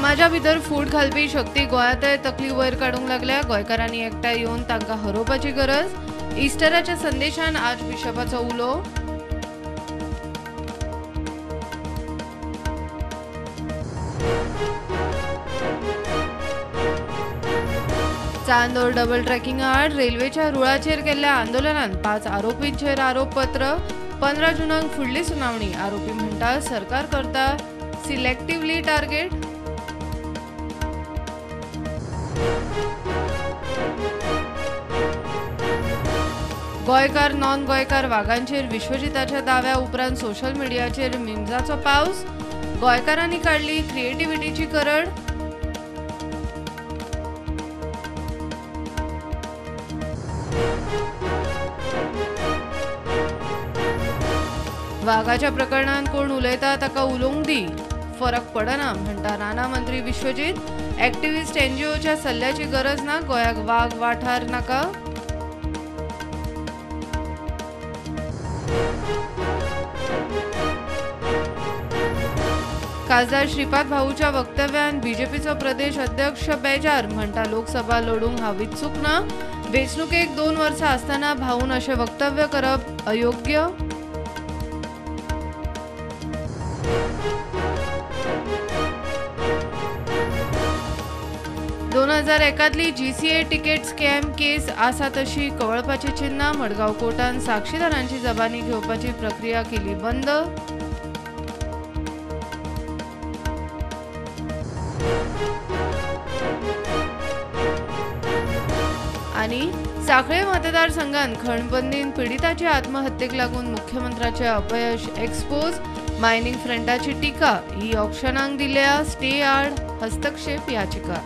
समाजा भितर फूट घालपी शक्ती गोंयांतय तकली वयर काडूंक लागल्या. गोंयकारांनी एकठांय येवन तांकां हरोवपाची गरज. इस्टराच्या संदेशान आज बिशपाचो उलो. चांदोर डबल ट्रॅकिंग आड रेल्वेच्या रुळाचेर केल्ल्या आंदोलनात 5 आरोपींचेर आरोपपत्र. 15 जूनाक फुडली सुनावणी. आरोपी म्हणटा सरकार करता सिलेक्टिव्हली टार्गेट. गोंयकार नॉन गोंयकार वागांचेर विश्वजिताच्या दाव्या उपरांत सोशल मिडियाचेर मिम्साचो पावस. गोंयकारांनी काडली क्रिएटिव्हिटीची करड. वागाच्या प्रकरणात कोण उलयता ताका उलोवंक दी, फरक पडना म्हणटा राना मंत्री विश्वजीत. एक्टिव्हिस्ट एनजीओच्या सल्ल्याची गरज ना, गोंयाक वाग वाठार नाका. खासदार श्रीपाद भाऊच्या वक्तव्यान बीजेपीचो प्रदेश अध्यक्ष बेजार, म्हणटा लोकसभा लढूंक हांव इत्सूक ना. वेंचणुकेक 2 वर्सां आसतना भाऊन अशें वक्तव्य करप अयोग्य. 2001 GCA ticket scam केस आसा तशी कवळपाची चिन्हां. मडगांव कोर्टान साक्षीदारांची जबानी घेवपाची प्रक्रिया केली बंद. आनी सांखळे मतदारसंघात खणबंदीन पिडिताचे आत्महत्येक लागून मुख्यमंत्र्याचे अपयश एक्सपोज. मायनिंग फ्रंटाची टीका. ही ऑक्शनाक दिल्या स्टे आड हस्तक्षेप याचिका.